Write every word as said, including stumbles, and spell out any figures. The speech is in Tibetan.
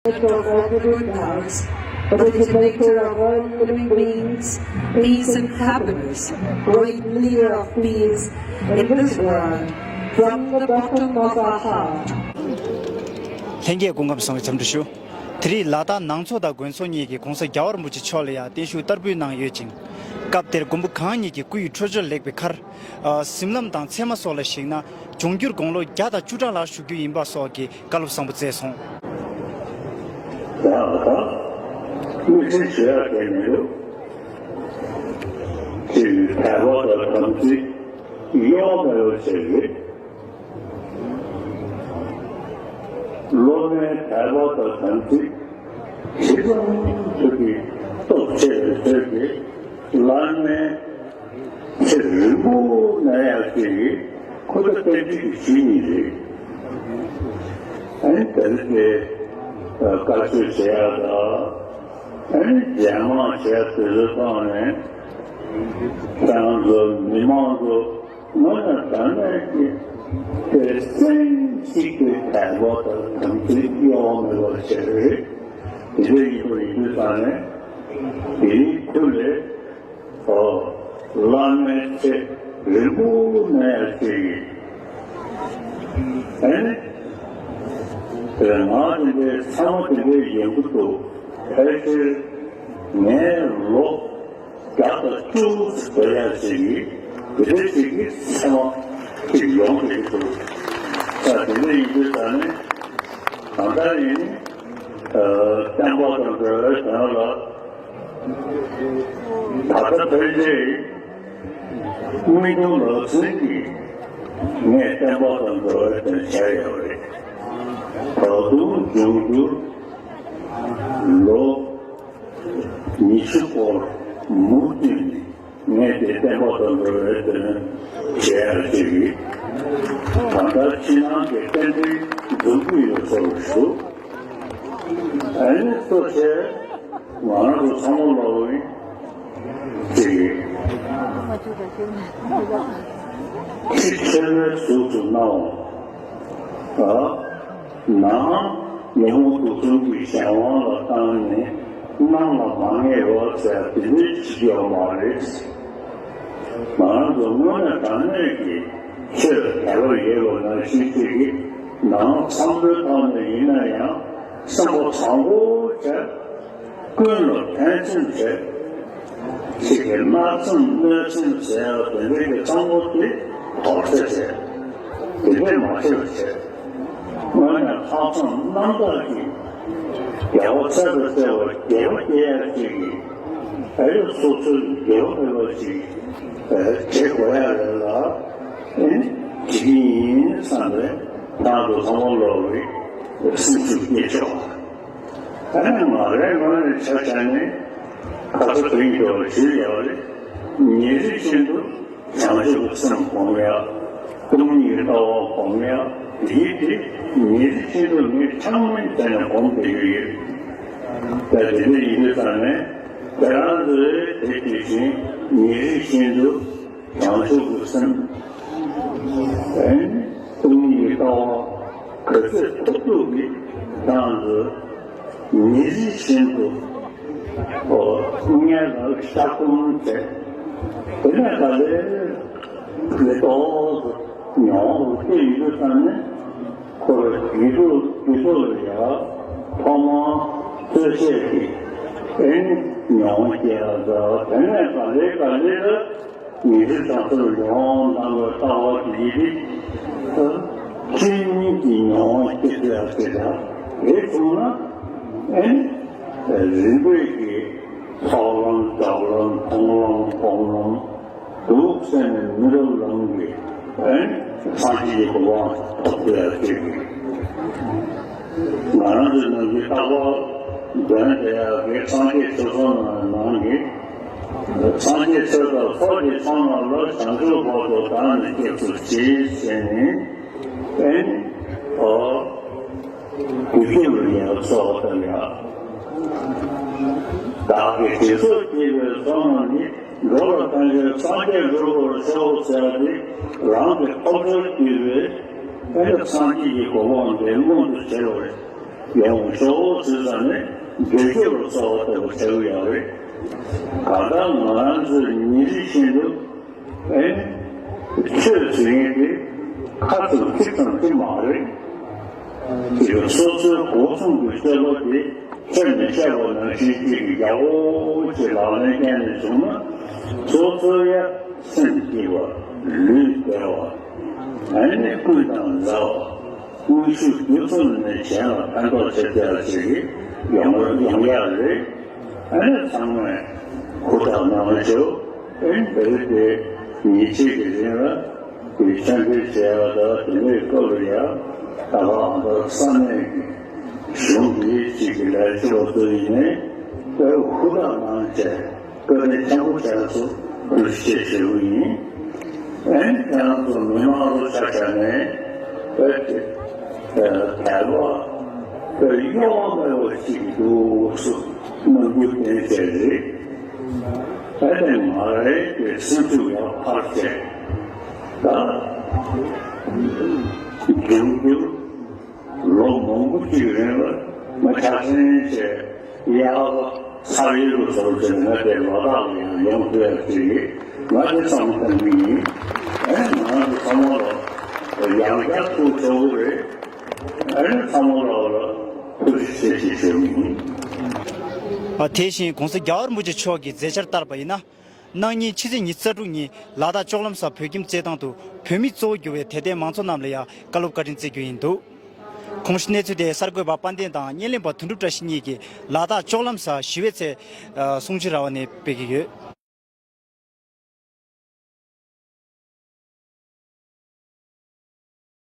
Of all the good powers, originator of all living beings, peace and happiness, great leader of peace in this world, from the bottom of our heart. ལྷན་རྒྱས་སྐུ་ཁམས་བཟང་བའི་འཚམས་འདྲི་ཞུ། དེ་རིང་ལ་དྭགས་ནང་ཚོགས་དང་དགོན་ཚོགས་གཉིས་ཀྱིས་༸གོང་ས་༸རྒྱལ་བ་རིན་པོ་ཆེ་མཆོག་ལ་ཡང་བརྟན་བཞུགས་བསྟར་འབུལ་གནང་ཡོད་ཅིང་། སྐབས་དེར་མགོན་པོ་གང་ཉིད་ཀྱིས་སྐུ་ཡི་འཕྲོད་སྦྱོར་ལེགས་པའི་ཁར། ཨ། གཟིམ་ལམ་དང་ཚད་མ་སོགས་ལ་གཞིགས་ན་འབྱུང་འགྱུར་དགུང་ལོ་བརྒྱ་དང་བཅུ་ཕྲག་ལ་བཞུགས་རྒྱུ་ཡིན་པ་སོགས་ཀྱི་བཀའ་སློབ་བཟང་པོ་སྩལ་སོང་། ཡང་དག་དམིགས་བསལ་ཞུ་ཡག་གང་ཡང་མི་འདུག་ཅེས་དད་པ་དང་དམ་ཚིག་གཡོ་མེད་པར་བྱེད་དགོས། སློབ་མའི་དད་པ་དང་དམ་ཚིག་ཇི་ཙམ་ཐུབ་ཀྱིས་སྟོབས་ཆེ་བའི་ཚུལ་གྱིས་བླ་མའི་ཚེ་རིང་པོ་གནས་ཡག་ཅིག་གི་ཁོ་ཚོ་བསྟན་སྲིད་ཀྱི་གཞི་ཡིན་རེད། ཨ་ནི་དེ་རིང་དེ་བཀའ་ཆོས་བྱེད་ཡག་དང་། ཨ་ནི་རྒྱལ་དམངས་བྱས་དུས་ཚོད་བཏང་ནས་ཁྱེད་རང་ཚོ་མི་མང་ཚོ་དངོས་གནས་དྲང་གནས་ཀྱི་དེ་སེམས་གཅིག་ཏུ་དད་པ་དང་དམ་ཚིག་གཡོ་བ་མེད་པར་བྱས་རེད། དེ་འདྲ་ཡིན་པ་ཡིན་དུས་ཙང་ནས་དེའི་ཁུལ་ལས་ཨོ་བླ་མའི་ཚེ་རིང་པོ་གནས་ཡག་ཅིག་ཡིན། ཨེ་ནི། དེ་ང་དེ་འདྲའི་ཚང་མ་དེ་འདྲའི་ཡོང་གི་འདུག་ཕལ་ཆེར་ངའི་ལོ་བརྒྱ་དང་བཅུ་ཙམ་འགྲོ་ཡག་ཅིག་ཡིན། དེ་འདྲའི་ཅིག་གི་ཚང་མ་ཅིག་ཡོང་བསྡད་ཀྱི་འདུག་ས་དེ་འདྲ་ཡིན་དུས་ད་ནི་གང་ལྟར་ཡིན་ནི། ཨ། བསྟན་པ་དང་འབྲེལ་བའི་དོན་ལ། ད་ལྟ་ཕལ་ཆེར་མིག་མཐོང་ལག་ཟིན་གྱིས་ངས་བསྟན་པ་དང་འབྲེལ་བའི་དོན་བྱས་ཡོད་རེད། ད་དུང་འབྱུང་འགྱུར་ལོ་ཉི་ཤུ་སྐོར་མུ་མཐུད་ནས་ངས་དེ་བསྟན་པ་དང་འབྲེལ་བའི་དོན་བྱས་ཡག་ཅིག་ཡིན། ད་ལྟ་ཕྱི་ནང་གི་རྟེན་འབྲེལ་འཛོམས་ཀྱི་ཡོད་ཚོར་ཞུ། ཨ་ནི་གཙོ་ཆེ་ང་རང་ཚོ་ཚང་མ་ལོག་ཡིན་ཅིག་ཡིན། ཁྱི་ཁྱེར་བའི་གཟུགས་སུ་སྣང་བ། ཨ། ནང་ཉོན་མོངས་དུག་གསུམ་གྱི་གཞན་དབང་ལ་བཏང་ནས་ནང་ལ་མ་ངེས་པ་ཟེར་དེ་འདྲའི་བྱེད་ཀྱི་ཡོད་མ་རེད། ང་རང་ཚོ་དངོས་གནས་དྲང་གནས་ཀྱི་ཆོས་ལ་དད་པ་ཡོད་པ་ནང་བཞིན་ཅིག་གིས་ནང་བསམ་བློའི་ཐོག་ནས་ཡིན་ན་ཡང་སེམས་པ་བཟང་པོ་བྱས། ཀུན་ལ་ཕན་སེམས་བྱས། ཚིག་གི་མནར་སེམས་གནོད་སེམས་ཟེར་བ་དེ་འདྲའི་གི་གཙང་པོ་དེ་དོར་ཚད་བྱས། དེ་འདྲའི་མ་བྱས་པ་བྱས། དངོས་གནས་ལྷག་བསམ་རྣམ་དག་གིས་དགེ་བ་ཚད་དང་བཅས་པ་དགེ་བ་སྐྱེ་ཡག་ཅིག་གིས་ཨ་ཡོད་སོ་སོའི་དགེ་བ་སྤེལ་བ་ཅིག་བྱེད་དགོས་ཡག་རེད་ལ། ཨེ་ནི་བྱེད་ཀྱི་ཡིན་བསམ་པའི་ནང་དུ་ཚང་མ་ལོག་གི་སེམས་ཤུགས་སྐྱེད་ཆོག་ཨ་ནི་ང་རའི་ངོས་ནས་ཆ་བཞག་ནས་ཁ་ས་དེང་གི་བར་ཞུ་ཡག་རེད། ཉིན་རེ་བཞིན་དུ་བྱང་ཆུབ་ཀྱི་སེམས་སྒོམ་ཡག་སྟོང་ཉིད་ཀྱི་ལྟ་བ་སྒོམ་ཡག་འདིའི་དེ་ཉིན་རེ་བཞིན་དུ་ངས་ཆང་མིན་བྱས་ནས་སྒོམ་བསྡད་ཀྱི་ཡོད། ད་དེ་འདྲ་ཡིན་དུས་ཙང་ནས་དེ་རང་ཚོས་དེ་དེ་བཞིན་ཉིན་རེ་བཞིན་དུ་བྱང་ཆུབ་ཀྱི་སེམས། ཨེ་ནི་སྟོང་ཉིད་ཀྱི་ལྟ་བ་ག་ཚོད་ཐུབ་ཐུབ་ཀྱིས་བཏང་ཚུལ་ཉིན་རེ་བཞིན་དུ་ཨོ་སྔོན་ལ་ཤ་སྐོམ་བྱས། དེ་ནས་ག་ལེར་མེ་ཏོག་ཉོ་བར་སྐྱེ་ཡོང་དུས་ཙང་ནས་ཁོ་ར་དུས་ཚོད་དུས་ཚོད་ལ་ཡ་ཐོག་མར་རྩོད་བཤད་ཀྱིས་ཨེ་ནི་ཉོ་བ་སྐྱེ་ཡག་ཟེར་བ་དེ་ནས་ག་ལེར་ག་ལེར། ཉིན་རེ་བྱང་ཆུབ་ཡོངས་དང་པོའི་ལྟ་བ་དེ་ཡིན་ཏེ། ཅི་ཉིད་ཀྱི་མྱོང་བ་སྐྱེ་ཚུལ་ཡང་ཞེ་དྲག་རེད་བྱུང་ན། ཨེ་ནི་རིམ་པས་ཀྱི་ཚོགས་ལམ་སྦྱོར་ལམ་མཐོང་ལམ་སྒོམ་ལམ་འདུག་ཟེར་ནས་མི་རབས་ལམ་གྱི་ཨེ་ནི་སངས་རྒྱས་ཀྱི་གོ་འཕང་ཐོབ་ཚུལ་ཡང་ཞེ་དྲག་ང་རང་ཚོའི་ནང་གི་རྟག་པར་འདོན་བསྡད་ཡག་གི་སངས་རྒྱས་ཆོས་ཚོགས་ནང་ནང་གི་སངས་རྒྱས་ཆོས་དང་ཚོགས་ཀྱི་ཚོགས་རྣམས་ལ་བྱང་ཆུབ་བར་དུ་བདག་ནི་སྐྱབས་སུ་མཆི་ཟེར་ནས་ཨེ་ནི་ཨོ་དུས་རྒྱུན་ལ་ཡང་གསོལ་བ་བཏབ་ཡག་བདག་གི་དྲིན་གཟོ་བགྱིས་པའི་བསོད་ནམས་ནི། འགྲོ་ལ་ཕན་ཕྱིར་སངས་རྒྱས་འགྲུབ་པར་ཤོག་ཟེར་ཏེ་རང་གི་ཐོབ་རྒྱུར་གྱུར་པའི་ཨེ་ནི་སངས་རྒྱས་ཀྱི་གོ་འཕང་དེ་མངོན་དུ་བྱེད་པ་རེད། ཡོང་ཆོག་ཟེར་ཙང་ནས་དགེ་སྦྱོར་ལ་གསོལ་བ་བཏབ་པ་བྱ་དགོས་ཡག་རེད། གང་ལྟར་ང་རང་ཚོའི་ཉིན་རེ་བཞིན་དུ་ཨེ་ཆོས་ཟེར་མཁན་དེ་ཁ་ཙམ་ཚིག་ཙམ་དེ་མ་རེད། དེ་སོ་སོའི་སྒོ་གསུམ་གྱི་སྤྱོད་པ་དེ་ཁྱོན་ནས་བཤད་པ་ནང་བཞིན་གཅིག་གིས་ཡག་པོ་ཅིག་ལག་ལེན་བསྟར་ནས་བྱུང་ན་སོ་སོའི་ཡ་སེམས་སྐྱིད་པ། ལུས་བདེ་བ། ཨ་ནི་ཀུན་དང་མཛའ་བ། དངོས་ཤུགས་བསྡུ་ཐུབ་ནས་གཞན་ལ་ཕན་ཐོགས་བྱེད་ཐུབ་ཡ་ཅིག་ཡོང་ཡོང་ཡག་རེད། ཨ་ནི་ཚང་མས་ཧུར་ཐག་གནང་རོགས་ཞུ། ཨེ་འདིར་དེ་ཉིན་གཅིག་གི་རིང་ལ་དེ་ཆོས་འབྲེལ་བྱེད་ཡག་དང་དེ་འདྲའི་སྐབས་ལ་ཡ་ད་ག་ཨ་ད་ས་གནས་ཀྱི་གཞུང་འདིའི་གཅིག་གི་ལས་བྱེད་པ་ཚོ་ཡིན་ནའི་དཔེ་ཧུར་ཐག་གནང་བྱས། བཀའ་དྲིན་ཆེན་པོ་བྱས་སོ་ཐུགས་རྗེ་ཆེ་ཞུ་གི་ཡིན། ཨེ་ཁྱེད་རང་ཚོ་མི་མང་ཚོ་ཆ་བཞག་ནས་བོད་ཀྱི་དད་པ་བོད་གཡོ་བ་མེད་པ་ཞིག་འདུག་སུ་གནང་རྒྱུ་བསྟན་བྱས་རེད། ཨེ་དེ་མ་རེད་དེ་སེམས་ཤུགས་ཡག་འཕར་བྱས་ད་རྒྱང་རྒྱུར། ལོ་མང་པོ་ཅིག་རིང་ལ་མ་ཆ་ཤས་བྱས་ཡག་ཚ་ཡི་རུ་ཟོར་བྱས་ང་དེ་ལོ་ཏོག་ལ་ཡང་ཡོང་ཐུབ་ཡག་ཅིག་ང་དེ་བསམ་བློ་གཏོང་གི་ཡིན། ཨེ་ང་ཚོ་ཚང་མ་ལ་ཡང་བསྐྱར་ཐུགས་ཆེ་བོ་རེད། ཨེ་ཚང་མ་ལ་ལ་ཐུགས་རྗེ་ཆེ་ཞེས་ཞུ་གི་ཡིན། ཨ་དེ་བཞིན་༸གོང་ས་༸རྒྱལ་བ་རིན་པོ་ཆེ་མཆོག་གི་མཛད་འཆར་ལྟར་བ་ཡིན་ན། གནངས་ཉིན་ཕྱི་ཚེས་ཉི་ཤུ་རྩ་དྲུག་ཉིན་ལ་དྭགས་ལྕོག་ལམ་སར་བོད་ཁྱིམ་རྩེད་ཐང་དུ་བོད་མི་གཙོ་བོ་གྱུར་བའི་དད་ལྡན་མང་ཚོགས་རྣམས་ལ་ཡང་བཀའ་སློབ་བཀའ་དྲིན་སྩལ་རྒྱུ་ཡིན་འདུག་གོང་ཞུས་གནས་ཚུལ་དེ་གསར་འགོད་པ་དཔལ་ལྡན་དང་བརྙན་ལེན་པ་དོན་གྲུབ་བཀྲ་ཤིས་གཉིས་ཀྱིས་ལ་དྭགས་ལྕོག་ལམ་སར་ཞི་བའི་ཚལ་གསུང་ཆོས་ར་བ་ནས་སྤེལ་གྱི་ཡོད།